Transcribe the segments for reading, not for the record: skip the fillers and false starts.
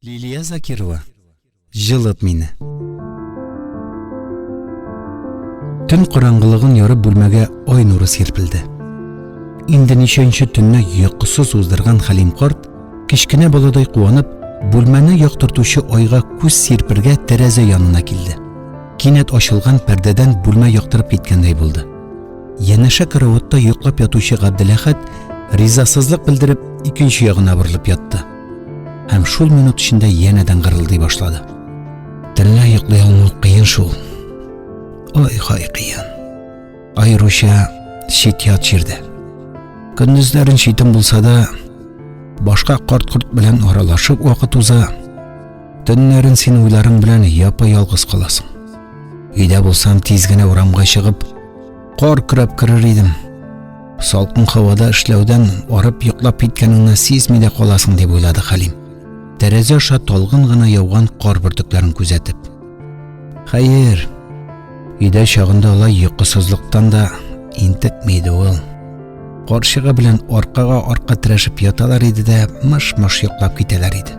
Лилия Закирова. Җылыт мине. Төн караңгылыгын ярып бүлмәгә ай нуры сирпелде. Инде ничәнче төнне йокысыз уздырган Хәлим карт, кечкенә баладай куанып, бүлмәне яктыртучы айга күз сирпергә тәрәзә янына килде. Кинәт ачылган пәрдәдән бүлмә яктырып киткәндәй булды. Янәшә караватта йоклап ятучы Габделәхәт ризасызлык белдереп, икенче ягына борылып ятты. Һәм шул минут эчендә янәдән гырылдый башлады. Төнлә йоклый алмау кыен шул. Ай-хай кыен. Аеруча чит-ят җирдә. Көндезләрен читен булса да, башка карт-корт белән аралашып вакыт уза. Төннәрен син уйларың белән япа-ялгыз каласың. Өйдә булсам, тиз генә урамга чыгып, кар көрәп керер идем. Салкын һавада эшләүдән арып йоклап киткәнеңне сизми дә каласың, дип уйлады Хәлим. Тәрәзә аша талгын гына яуган кар бөртекләрен күзәтеп. Хәер, өйдә чагында алай йокысызлыктан да интекми иде ул. Карчыгы белән аркага арка терәшеп яталар иде дә мыш-мыш йоклап китәләр иде.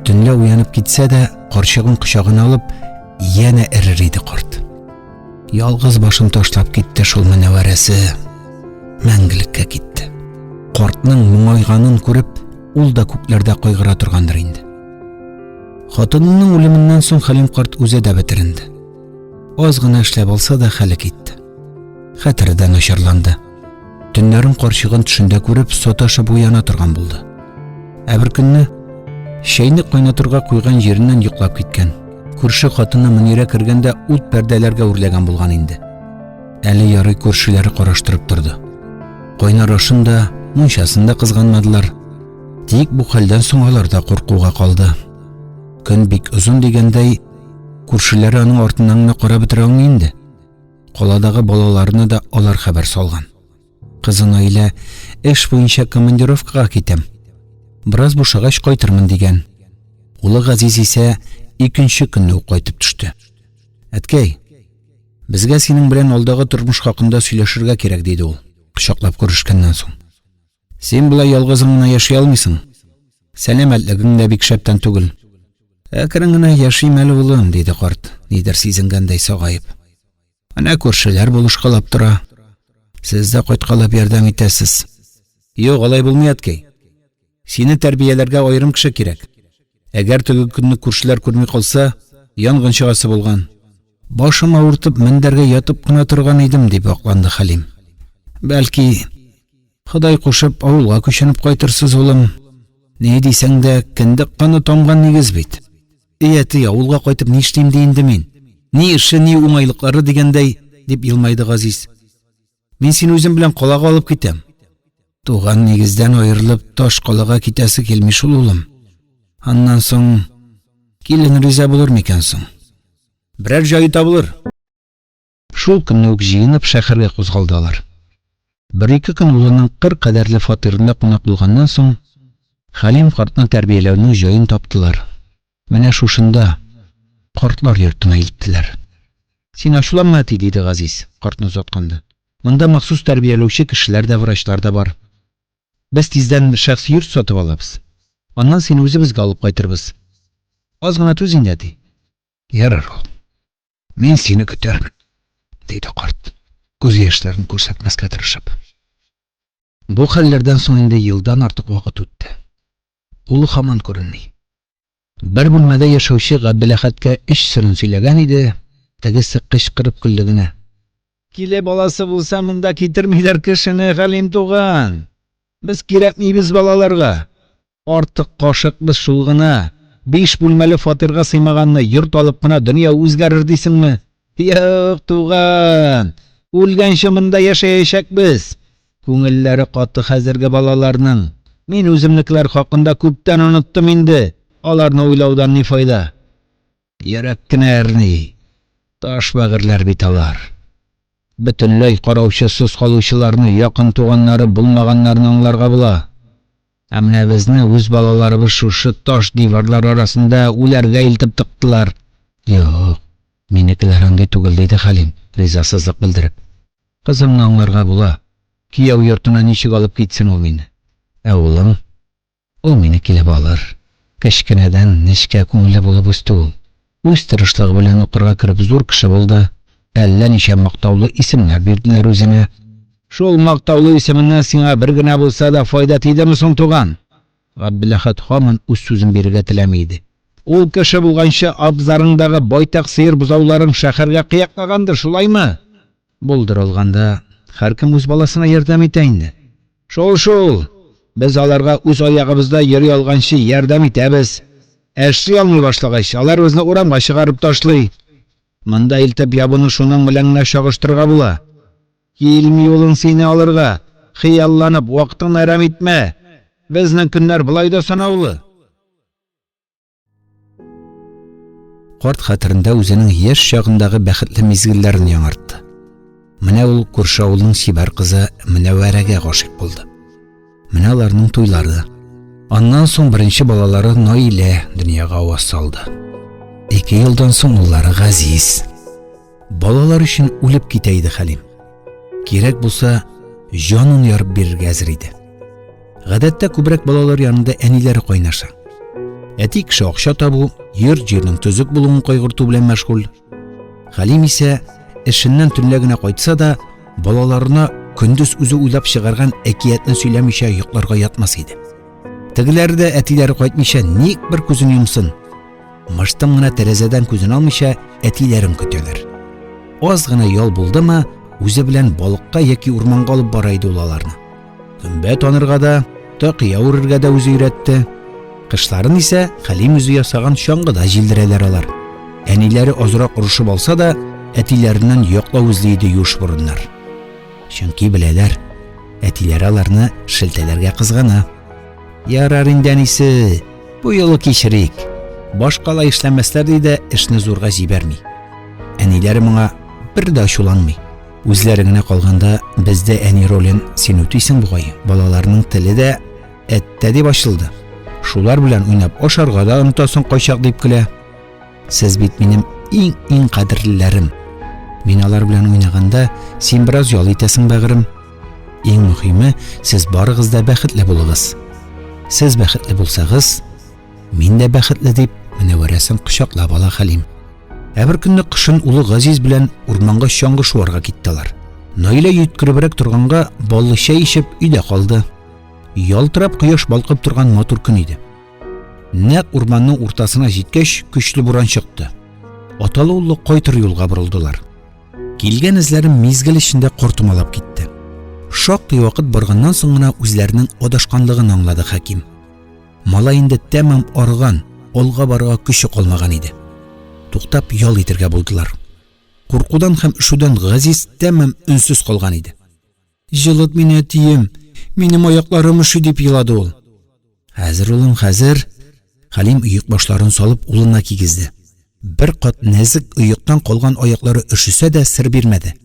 Төнлә уянып китсә дә, карчыгын кочагына алып, янә эрер иде карт. Ялгыз башын ташлап китте шул Мөнәвәрәсе. Мәңгелеккә китте. Картның моңайганын күреп, ул да күкләрдә кайгыра торгандыр инде. Хатынының үлеменнән соң Хәлим карт үзе дә бетеренде. Аз гына эшләп алса да хәле китте. Хәтере дә начарланды. Төннәрен карчыгын төшендә күреп, саташып уяна торган булды. Ә бер көнне чәйне кайнатырга куйган җиреннән йоклап киткән. Күрше хатыны Мөнирә кергәндә ут пәрдәләргә үрләгән булган инде. Әле ярый күршеләре караштырып торды. Кайнар ашын да, мунчасын да кызганмадылар. Тик бу хәлдән соң алар да куркуга калды. Көн бик озын дигәндәй, күршеләре аның артыннан гына карап бетерә алмый инде. Каладагы балаларына да алар хәбәр салган. Кызы Наилә эш буенча командировкага китәм. Бераз бушагач кайтырмын дигән. Улы Газиз исә икенче көнне үк кайтып төште. Әткәй, безгә синең белән алдагы тормыш хакында сөйләшергә кирәк, диде ул, кочаклап күрешкәннән соң. Син болай ялгызың гына яши алмыйсың. Сәламәтлегең дә бик шәптән түгел. Әкрен генә яшим әле, улым, диде карт, нидер сизенгәндәй сагаеп. Менә күршеләр булышкалап тора. Сез дә кайткалап ярдәм итәсез. Юк, алай булмый, әткәй. Сине тәрбияләргә аерым кеше кирәк. Әгәр теге көнне күршеләр күрми калса, янгын чыгасы булган. Башым авыртып, мендәргә ятып кына торган идем, дип акланды Хәлим. Бәлки, Ходай кушып, авылга күченеп кайтырсыз, улым. Ни дисәң дә, кендек каны тамган нигез бит. Эй, әти, авылга кайтып нишлим ди инде мин? Ни эше, ни уңайлыклары дигәндәй, дип елмайды Газиз. Мин сине үзем белән калага алып китәм. Туган нигездән аерылып, таш калага китәсе килми шул, улым. Аннан соң килен риза булыр микән соң? Берәр җае табылыр. Шул көнне үк җыенып шәһәргә кузгалды алар. Бер-ике көн улының кыр кадәрле фатирында кунак булганнан соң, Хәлим картны тәрбияләүнең җаен таптылар. Менә шушында, картлар йортына илттеләр. Син ачуланма, әти, диде Газиз, картны озатканда. Монда махсус тәрбияләүче кешеләр дә, врачлар да бар. Без тиздән шәхси йорт сатып алабыз. Аннан сине үзебезгә алып кайтырбыз. Аз гына түз инде, әти. Ярар ул. Мин сине көтәрмен, диде карт, күз яшьләрен күрсәтмәскә тырышып. Бу хәлләрдән соң инде елдан артык вакыт үтте. Улы һаман күренми. Бер бүлмәдә яшәүче Габделәхәткә эч серен сөйләгән иде, тегесе кычкырып көлде генә. Киле баласы булса, монда китермиләр кешене, Хәлим туган. Без кирәкмибез балаларга. Артык кашыкбыз шул гына. Биш бүлмәле фатирга сыймаганны йорт алып кына дөнья үзгәрер дисеңме? Юк, туган, үлгәнче монда яшәячәкбез. Күңелләре каты хәзерге балаларның. Мин үземнекеләр хакында күптән оныттым инде. Аларны уйлаудан ни файда? Йөрәк кенә әрни. Таш бәгырьләр бит алар. Бөтенләй караучысыз калучыларны, якын туганнары булмаганнарны аңларга була. Ә менә безне үз балаларыбыз шушы таш диварлар арасында үләргә илтеп тыктылар. Юк, минекеләр андый түгел, диде Хәлим, ризасызлык белдереп. Кызымны аңларга була. Кияү йортына ничек алып китсен ул мине? Ә улым? Ул мине килеп алыр. Кечкенәдән нечкә күңелле булып үсте ул. Үз тырышлыгы белән укырга кереп зур кеше булды. Әллә ничә мактаулы исемнәр бирделәр үзенә. Шул мактаулы исеменнән сиңа бер генә булса да файда тидеме соң, туган? Габделәхәт һаман үз сүзен бирергә теләми иде. Ул кеше булганчы абзарыңдагы байтак сыер бозауларың шәһәргә кыяклагандыр, шулаймы? Булдыра алганда, һәркем үз баласына ярдәм итә инде. Шул-шул, без аларга үз аягыбызда йөри алганчы ярдәм итәбез. Ә эшли алмый башлагач, алар безне урамга чыгарып ташлый. Монда илтеп ябуны шуның белән генә чагыштырырга була. Килми улың сине алырга, хыялланып, вакытыңны әрәм итмә. Безнең көннәр болай да санаулы. Карт хәтерендә үзенең яшь чагындагы бәхетле мизгелләрен яңартты. Менә ул күрше авылның чибәр кызы Мөнәвәрәгә гашыйк булды. Менә аларның туйлары. Аннан соң беренче балалары Наилә дөньяга аваз салды. Ике елдан соң уллары Газиз. Балалар өчен үлеп китә иде Хәлим. Кирәк булса, җанын ярып бирергә әзер иде. Гадәттә күбрәк балалар янында әниләре кайнаша. Әти кеше акча табу, йорт-җирнең төзек булуын кайгырту белән мәшгуль. Хәлим исә эшеннән төнлә генә кайтса да, балаларына көндез үзе уйлап чыгарган әкиятне сөйләмичә йокларга ятмас иде. Тегеләре дә әтиләре кайтмыйча ник бер күзен йомсын. Мыштым гына тәрәзәдән күзен алмыйча әтиләрен көтәләр. Аз гына ял булдымы, үзе белән балыкка яки урманга алып бара иде ул аларны. Гөмбә танырга да, такыя үрергә дә үзе өйрәтте. Кышларын исә Хәлим үзе ясаган чаңгыда җилдерәләр алар. Әниләре азрак орышып алса да, әтиләреннән яклау эзли иде юеш борыннар. Чөнки беләләр, әтиләре аларны шелтәләргә кызгана. Ярар инде, әнисе, бу юлы кичерик. Башкалай эшләмәсләр ди дә эшне зурга җибәрми. Әниләре моңа бер дә ачуланмый. Үзләре генә калганда бездә әни ролен син үтисең бугай. Балаларның теле дә әттә дип ачылды. Шулар белән уйнап ашарга да онытасың кайчак дип көлә. Сез бит минем иң-иң кадерлеләрем. Мин алар белән уйнаганда син бераз ял итәсең, бәгырем. Иң мөхиме, сез барыгыз да бәхетле булыгыз. Сез бәхетле булсагыз, мин дә бәхетле дип, Мөнәвәрәсен кочаклап ала Хәлим. Ә бер көнне кышын улы Газиз белән урманга чаңгы шуарга киттеләр. Наилә йөткеребрәк торганга баллы чәй эчеп өйдә калды. Ялтырап кояш балкып торган матур көн иде. Нәкъ урманның уртасына җиткәч, көчле буран чыкты. Аталы-уллы кайтыр юлга борылдылар. Килгән эзләрен мизгел эчендә кар томалап китте. Шактый вакыт барганнан соң гына үзләренең адашканлыгын аңлады Хәким. Малай инде тәмам арыган, алга барырга көче калмаган иде. Туктап ял итергә булдылар. Куркудан һәм өшүдән Газиз тәмам өнсез калган иде. Җылыт мине, әтием, минем аякларым өши, дип елады ул. Хәзер, улым, хәзер. Хәлим оек башларын салып улына кигезде. Бер кат нәзек оектан калган аяклары өшесә дә сер бирмәде.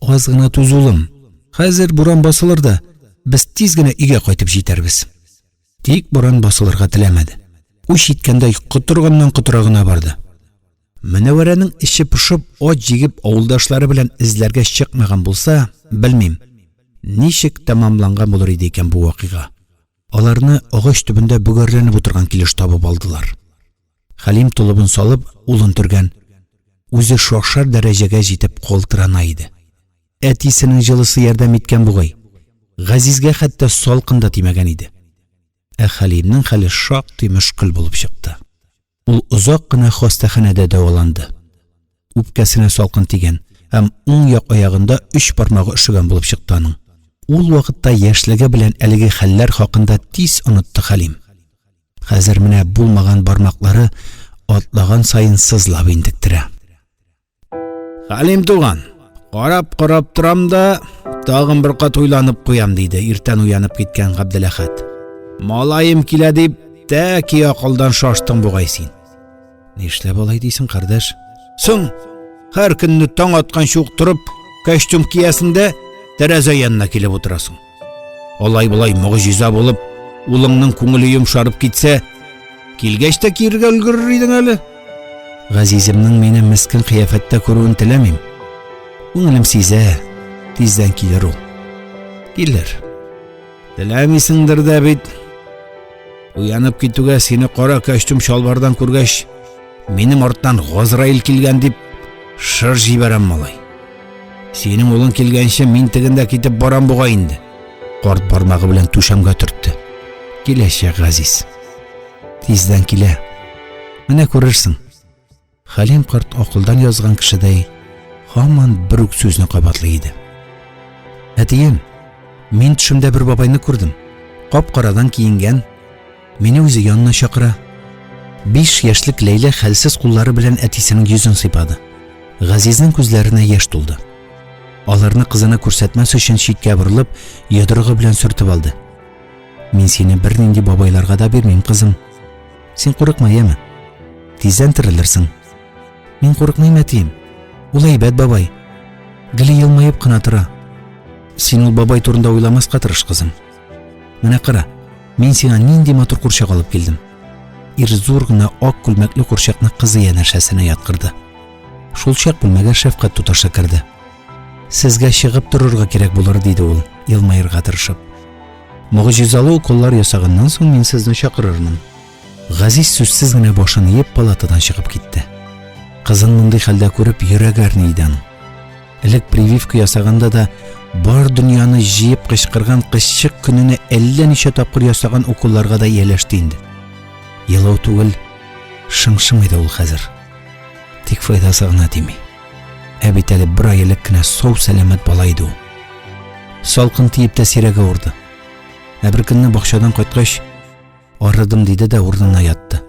Аз гына түз, улым. Хәзер буран басылыр да, без тиз генә өйгә кайтып җитәрбез. Тик буран басылырга теләмәде. Үч иткәндәй котырганнан котыра гына барды. Мөнәвәрәнең эче пошып, ат җигеп авылдашлары белән эзләргә чыкмаган булса, белмим, ничек тәмамланган булыр иде икән бу вакыйга. Аларны агач төбендә бөгәрләнеп утырган килеш табып алдылар. Хәлим толыбын салып, улын төргән. Үзе шашар дәрәҗәгә җитеп калтырана иде. Әтисенең җылысы ярдәм иткән бугай. Газизгә хәтта салкын да тимәгән иде. Ә Хәлимнең хәле шактый мөшкел булып чыкты. Ул озак кына хастаханәдә дәваланды. Үпкәсенә салкын тигән һәм уң як аягында өч бармагы өшегән булып чыкты аның. Ул вакытта яшьлеге белән әлеге хәлләр хакында тиз онытты Хәлим. Хәзер менә булмаган бармаклары атлаган саен сызлап интектерә. Хәлим туган, карап-карап торам да, тагын бер кат уйланып куям, диде иртән уянып киткән Габделәхәт. Малаем килә дип, тәки акылдан шаштың бугай син. Нишләп алай дисең, кардәш? Соң, һәр көнне таң атканчы ук торып, костюм киясең дә, тәрәзә янына килеп утырасың. Алай-болай могҗиза булып, улыңның күңеле йомшарып китсә, килгәч тә киергә өлгерер идең әле. Газиземнең мине мескен кыяфәттә күрүен теләмим. Күңелем сизә, тиздән килер ул. Килер. Теләмисеңдер дә бит. Уянып китүгә сине кара костюм чалбардан күргәч, минем арттан Газраил килгән дип шыр җибәрәм, малай. Синең улың килгәнче мин тегендә китеп барам бугай инде. Карт бармагы белән түшәмгә төртте. Киләчәк, Газиз. Тиздән килә. Менә күрерсең. Хәлим карт акылдан язган кешедәй һаман бер үк сүзне кабатлый иде. Әтием, мин төшемдә бер бабайны күрдем. Кап-карадан киенгән. Мине үзе янына чакыра. Биш яшьлек Ләйлә хәлсез куллары белән әтисенең йөзен сыйпады. Газизнең күзләренә яшь тулды. Аларны кызына күрсәтмәс өчен читкә борылып, йодрыгы белән сөртеп алды. Мин сине бернинди бабайларга да бирмим, кызым. Син курыкма, яме. Тиздән терелерсең. Мин курыкмыйм, әтием. Ул әйбәт бабай. Гел елмаеп кына тора. Син ул бабай турында уйламаска тырыш, кызым. Менә кара, мин сиңа нинди матур курчак алып килдем. Ир зур гына ак күлмәкле курчакны кызы янәшәсенә яткырды. Шулчак бүлмәгә шәфкать туташы керде. Сезгә чыгып торырга кирәк булыр, диде ул, елмаерга тырышып. Могҗизалы уколлар ясаганнан соң мин сезне чакырырмын. Газиз сүзсез генә башын иеп палатадан чыгып китте. Кызын мондый хәлдә күреп йөрәге әрни иде аның. Элек прививка ясаганда да бар дөньяны җыеп кычкырган кызчык көненә әллә ничә тапкыр ясаган уколларга да ияләште инде. Елау түгел, шыңшымый да ул хәзер. Тик файдасы гына тими. Ә бит әле бер ай элек кенә сау-сәламәт бала иде ул. Салкын тиеп тә сирәк авырды. Ә бер көнне бакчадан кайткач, арыдым диде дә урынына ятты.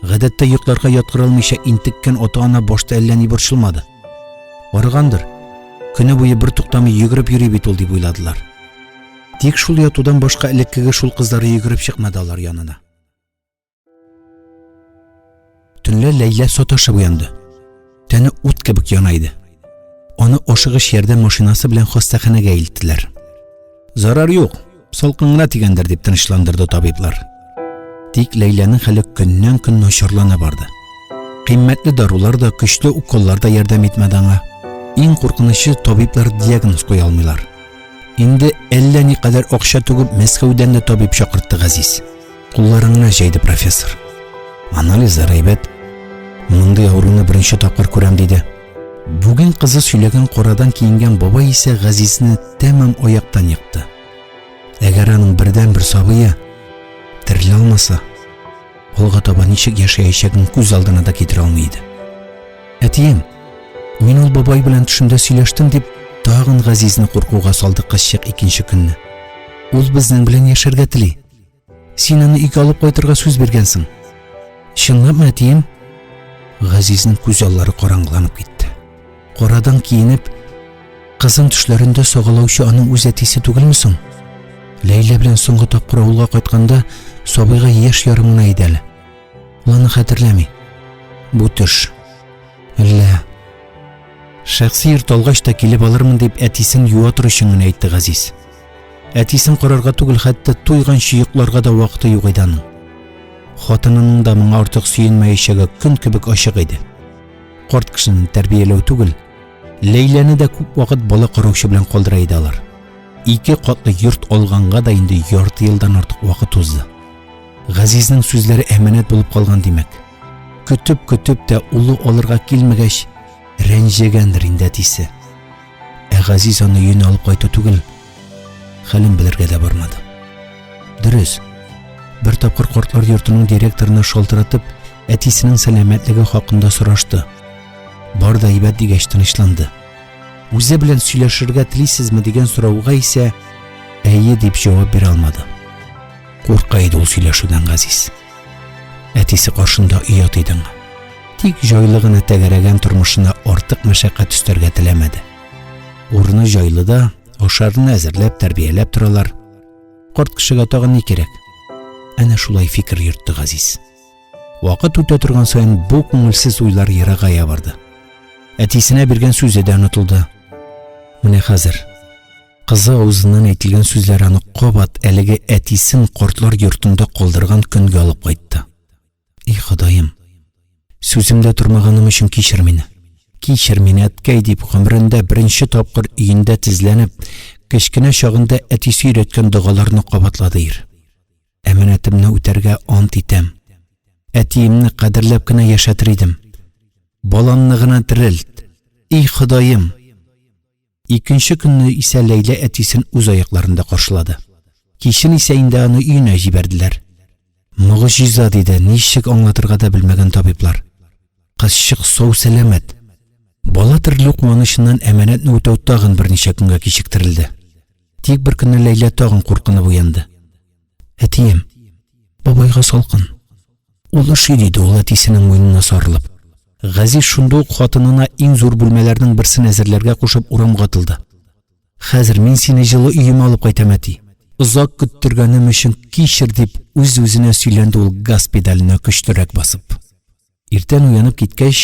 Гадәттә йокларга яткыра алмыйча интеккән ата-ана башта әллә ни борчылмады. Арыгандыр. Көне буе бер туктамый йөгереп йөри бит ул дип уйладылар. Тик шул ятудан башка элеккеге шул кызлары йөгереп чыкмады алар янына. Төнлә Ләйлә саташып уянды. Тәне ут кебек яна иде. Аны ашыгыч ярдәм машинасы белән хастаханәгә илттеләр. Зарар юк, салкын гына тигәндер дип тынычландырды табиблар. Тик Ләйләнең хәле көннән-көн начарлана барды. Кыйммәтле дарулар да, көчле уколлар да ярдәм итмәде аңа. Иң куркынычы, табиблар диагноз куя алмыйлар. Инде әллә никадәр акча түгеп, Мәскәүдән дә табиб чакыртты Газиз. Кулларын гына җәйде профессор. Анализлар әйбәт. Мондый авыруны беренче тапкыр күрәм, диде. Бүген кызы сөйләгән карадан киенгән бабай исә Газизне тәмам аяктан екты. Әгәр аның бердән-бер сабые терелә алмаса, алга таба ничек яшәячәген күз алдына да китерә алмый иде. Әтием, мин ул бабай белән төшемдә сөйләштем, дип тагын Газизне куркуга салды кызчык икенче көнне. Ул безнең белән яшәргә тели. Син аны өйгә алып кайтырга сүз биргәнсең. Чынлапмы, әтием? Газизнең күз аллары караңгыланып китте. Карадан киенеп, кызын төшләрендә сагалаучы аның үз әтисе түгелме соң? Ләйлә белән соңгы тапкыр авылга кайтканда сабыйга яшь ярым гына иде әле. Ул аны хәтерләми. Бу төш. Әллә шәхси йорт алгач та килеп алырмын дип әтисен юатыр өчен генә әйтте Газиз. Әтисен карарга түгел, хәтта туйганчы йокларга да вакыты юк иде аның. Хатынының да моңа артык сөенмәячәге көн кебек ачык иде. Карт кешене тәрбияләү түгел, Ләйләне дә күп вакыт бала караучы белән калдыра иде алар. Ике катлы йорт алганга да инде ярты елдан артык вакыт узды. Газизнең сүзләре әманәт булып калган димәк. Көтеп-көтеп тә улы алырга килмәгәч, рәнҗегәндер инде әтисе. Ә Газиз аны өенә алып кайту түгел, хәлен белергә дә бармады. Дөрес, бер тапкыр картлар йортының директорына шалтыратып, әтисенең сәламәтлеге хакында сорашты. Бар да әйбәт дигәч тынычланды. Үзе белән сөйләшергә телисезме дигән сорауга исә әйе дип җавап бирә алмады. Курка иде ул сөйләшүдән Газиз. Әтисе каршында оят иде аңа. Тик җайлы гына тәгәрәгән тормышына артык мәшәкать өстәргә теләмәде. Урыны җайлы да, ашарны әзерләп, тәрбияләп торалар. Карт кешегә тагын ни кирәк? Әнә шулай фикер йөртте Газиз. Вакыт үтә торган саен бу күңелсез уйлар ерагая барды. Әтисенә биргән сүзе дә онытылды. Менә хәзер кызы авызыннан әйтелгән сүзләр аны кабат әлеге әтисен картлар йортында калдырган көнгә алып кайтты. И Ходаем, сүземдә тормаганым өчен кичер мине. Кичер мине, әткәй, дип гомерендә беренче тапкыр өендә тезләнеп, кечкенә чагында әтисе өйрәткән догаларны кабатлады ир. Әманәтемне үтәргә ант итәм. Әтиемне кадерләп кенә яшәтер идем. Баламны гына терелт. И Ходаем! Икенче көнне исә Ләйлә әтисен үз аякларында каршылады. Кичен исә инде аны өенә җибәрделәр. Могҗиза, диде ничек аңлатырга да белмәгән табиблар. Кызчык сау-сәламәт. Бала терелү куанычыннан әманәтне үтәү тагын берничә көнгә кичектерелде. Тик бер көнне Ләйлә тагын куркынып уянды. Әтием, бабайга салкын. Ул өши, диде ул әтисенең муенына сарылып. Газиз шунда ук хатынына иң зур бүлмәләрнең берсен әзерләргә кушып урамга атылды. Хәзер мин сине җылы өемә алып кайтам, әти. Озак көттергәнем өчен кичер, дип үз-үзенә сөйләнде ул газ педаленә көчлерәк басып. Иртән уянып киткәч,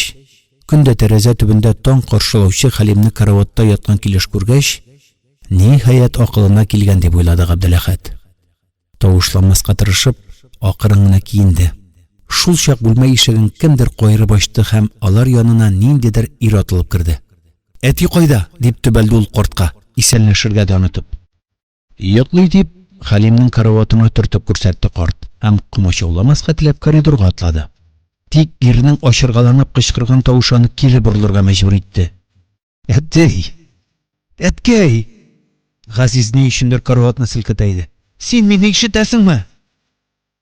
көн дә тәрәзә төбендә таң каршылаучы Хәлимне караватта яткан килеш күргәч, ниһаять акылына килгән дип уйлады Габделәхәт. Тавышланмаска тырышып, акрын гына киенде. Шул чак бүлмә ишеген кемдер каерып ачты һәм алар янына ниндидер ир атылып керде. Әти кайда? дип төбәлде ул картка, исәнләшергә дә онытып. Йоклый, дип, Хәлимнең караватына төртеп күрсәтте карт һәм комачауламаска теләп коридорга атлады. Тик ирнең ачыргаланып кычкырган тавышы аны кире борылырга мәҗбүр итте. Әти! Әткәй! Газиз ни өчендер караватны селкетә иде. Син мине ишетәсеңме?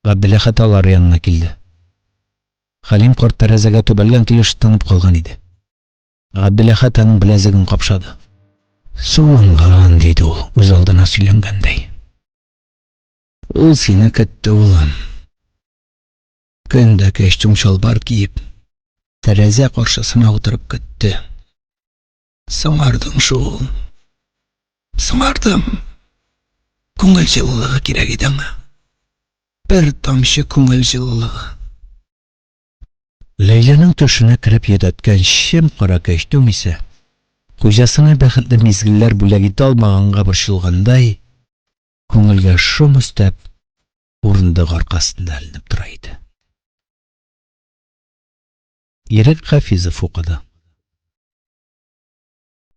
Габделәхәт алар янына килде. Хәлим карт тәрәзәгә төбәлгән килеш тынып калган иде. Габделәхәт аның беләзеген капшады. Суынган, диде ул, үз алдына сөйләнгәндәй. Ул сине көтте, улым. Көн дә кәчтүм-чалбар киеп, тәрәзә каршысына утырып көтте. Соңардым шул. Соңардым. Күңел җылылыгы кирәк иде аңа. Бер тамчы күңел җылылыгы. Ләйләнең төшенә кереп йөдәткән чем-кара кәчтүм исә, хуҗасына бәхетле мизгелләр бүләк итә алмаганга борчылгандай, күңелгә шом өстәп, урындык аркасында эленеп тора иде. Ирек Хафизов укыды.